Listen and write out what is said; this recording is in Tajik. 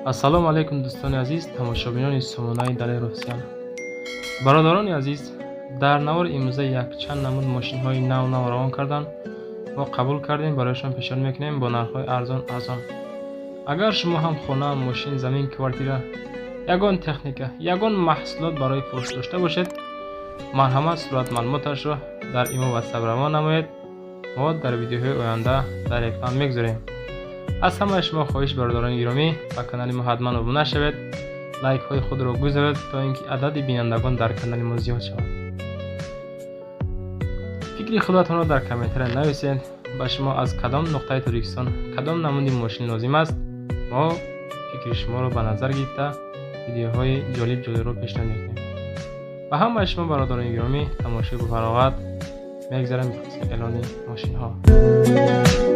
Ассалому алайкум, дӯстони азиз, тамошобинони сомонаи Далер Офисиал. Бародарони азиз, дар навори имрӯза якчанд намуд мошинҳои нав нав равон карданд, мо қабул кардем, барояшон пешниҳод мекунем бо нархҳои арзон арзон. Агар шумо ҳам хона, мошин, замин, квартира, ягон техника, ягон маҳсулот барои фурӯш дошта бошед, марҳамат, сурат маълумоташро дар имо ватсап равон намоед. Мо дар видеоҳои оянда дар экран мегузорем. Аз ҳамаи шумо хоҳиш, бародарони гиромӣ, ба канали мо ҳатман обуна шавед, лайкҳои худро гузоред, то ин ки адади бинандагон дар канали мо зиёд шавад. Фикри худатонро дар комментария нависед. Ба шумо аз кадом нуқтаи Тоҷикистон кадом намуди мошин лозим аст? Мо фикри шуморо ба назар гирифта, видеоҳои ҷолиб ҷолибро пешниҳод мекунем. Ба ҳамаи шумо, бародарони гиромӣ, тамошои бофароғат. Мегзарем ба қисми эълони мошинҳо.